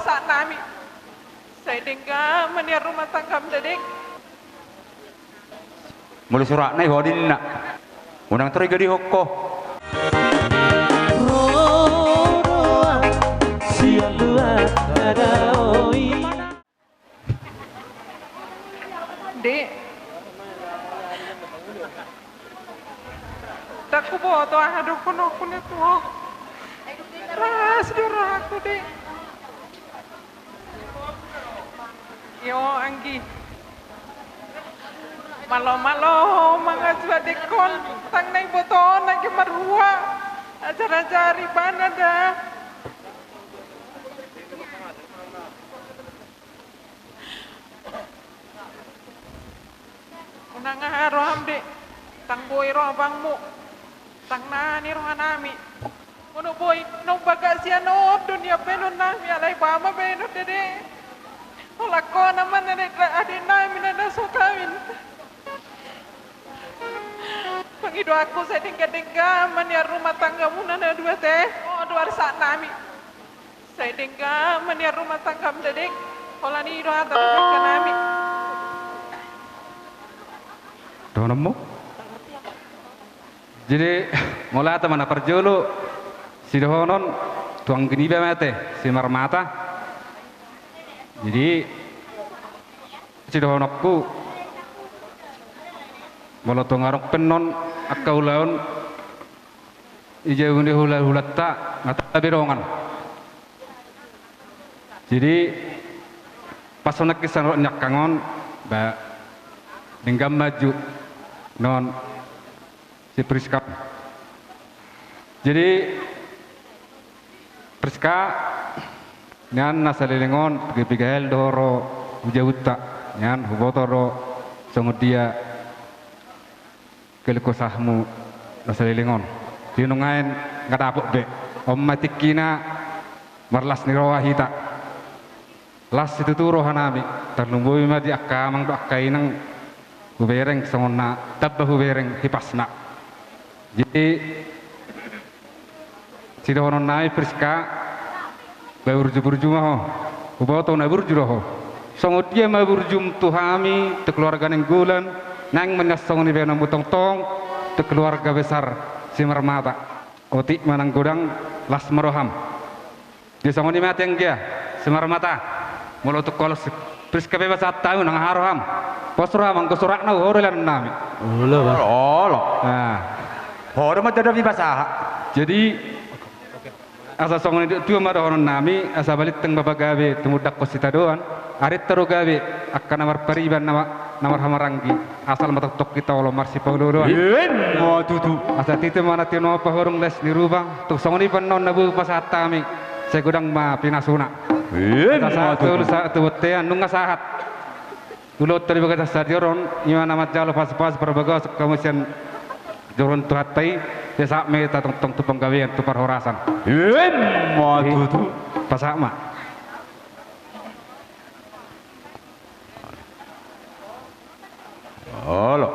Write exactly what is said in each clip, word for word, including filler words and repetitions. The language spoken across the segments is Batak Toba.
Sahat nami. Sai denggan ma nian rumah tanggam da, Dek. Molo suratna i ho ninna. Unang tor i gadihon ho. Ro roa sian luat dao i. Dek. Ndang huboto aha dohononku na tu ho. Las do rohangku, Dek. Io, anggi. Malo-malo ho mangajuadekhon, ndang na iboto ho nangkin marhua. Ajar-ajari ibana da. Unang aha roham, Dek, ndang boi roha bangmu, ndang na ni rohanami. Molo boi, naung bagak sian on do nian baenonnami, alai ba ma baenon, Dede. Holan hona ma na naeng adeknami na, na so kawin. Pangidoanku, sai denggan-denggan ma nian rumah tanggamuna na dua, te. O, dua sahatnami. Sai denggan ma nian rumah tanggam da, Dek. Holan i do hata tu dengganami. Dohononmu? Jadi, molo hata ma na parjolo, sidohonon tu anggi niba ma, te, Simarmata. Jadi, sidohononku, molo tung adong pe annon angka ulaon, ija uni hula-hulanta, nga tanda be dongan. Jadi, pas songon na kisah ni angkang on, ba, denggan ma jo annon si Priska. Jadi, Priska, nian na saleleng on, piga-piga hal do ho ro tu jabunta, nian huboto do songon dia keluh kesahmu na saleleng on. Di nuaeng nga dapot be. On ma tingkina marlas ni roha hita. Las situtu rohanami, tarlumobi ma di angka amang dohot angka inang, hubereng songon na tamba hubereng hipasna. Jadi, sidohononnami Priska, ba burju-burju ma ho. Huboto na burju do ho. Songon dia ma burjum tu hami, tu keluarga Nainggolan, naeng ma nian songon i baenonmu tongtong, tu keluarga besar Simarmata. Otik ma nang godang, las ma roham. Jadi songon i ma, te, anggia Simarmata. Molo tung holan si Priska pe pasahat hami, unang aha roham. Pos roham, anggo suratna, ho do ilanonnami. Olo, bah. Olo. Nah. Ho do ma jadi pasahat. Jadi, asa songon i do tua ma dohononnami, asa balintang ma pagabe tumundalhon sitadoan, arinta do gabe angka na marpariban, na ma-, na marhahamaranggi. Asal ma tongtong hita olo marsipaolo-oloan. Ima tutu. Asa titi ma na tinopa horong les ni rupa, tung songon i pe annon na boi pasahat hami, sai godang ma pinasuna. Ima tutu. Asa sahat tu bontean, nunga sahat. Ulaonta di bagasan sadari on, ima na manjalo pasu-pasu parbagason hamu sian joro ni Tuhanta i, sai sahat ma hita tongtong tu panggabean tu parhorasan. Ima tutu. Pasahat ma. Olo.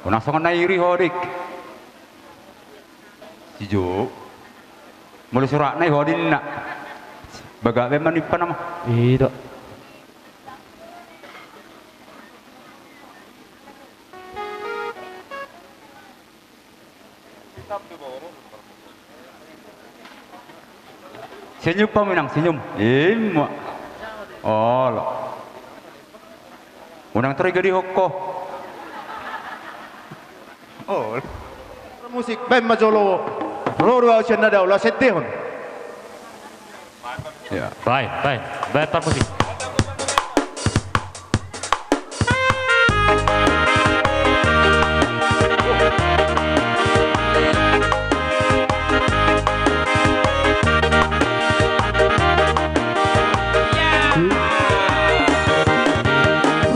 Unang songon na iri ho, Dik. Si Jo. Molo suratna i ho ninna. Bagak be ma nian panama. Ida. Senyum hamu, Inang, senyum. Ima. Olo. Unang tor i gadihon ho. Olo. Musik, baen ma jolo. Ro do ahu sian na dao, laos endehon. Ya. Baen, baen, baen parmusik.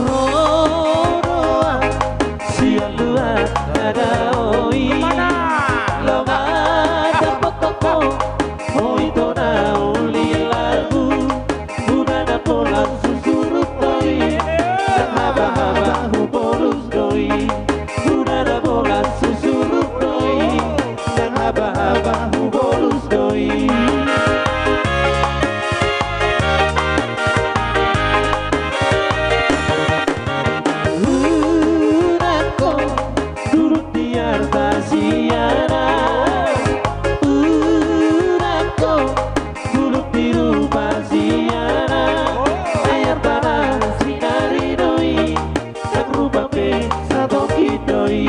Ro roa sian luat dao i. Lomo dapot ho, ito na uli lagu, muda na pol rupa siana, ayar tana sinari do i, ndang rupa pe satongkin do i.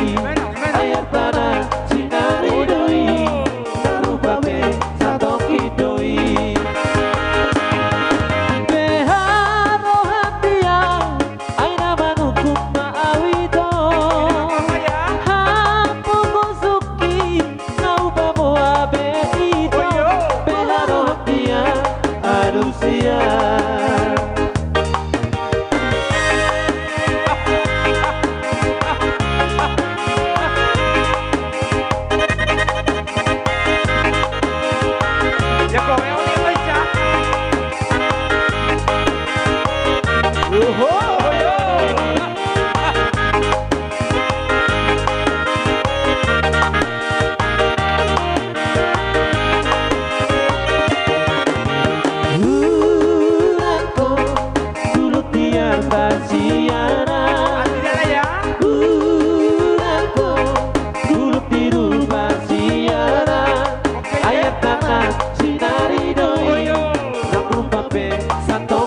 Ayar tana sinari do i, ndang rupa pe satongkin do i. Beha roha dia, ai na manungkun ma au ito. Hamu gusukki, na upa boa be ito. Beha roha dia, aduh sia. Ulang ko, guluk di arba siana. Ulang ko, guluk di rupa siana. Ayat tangan sinari do i, ndang rupa pe sato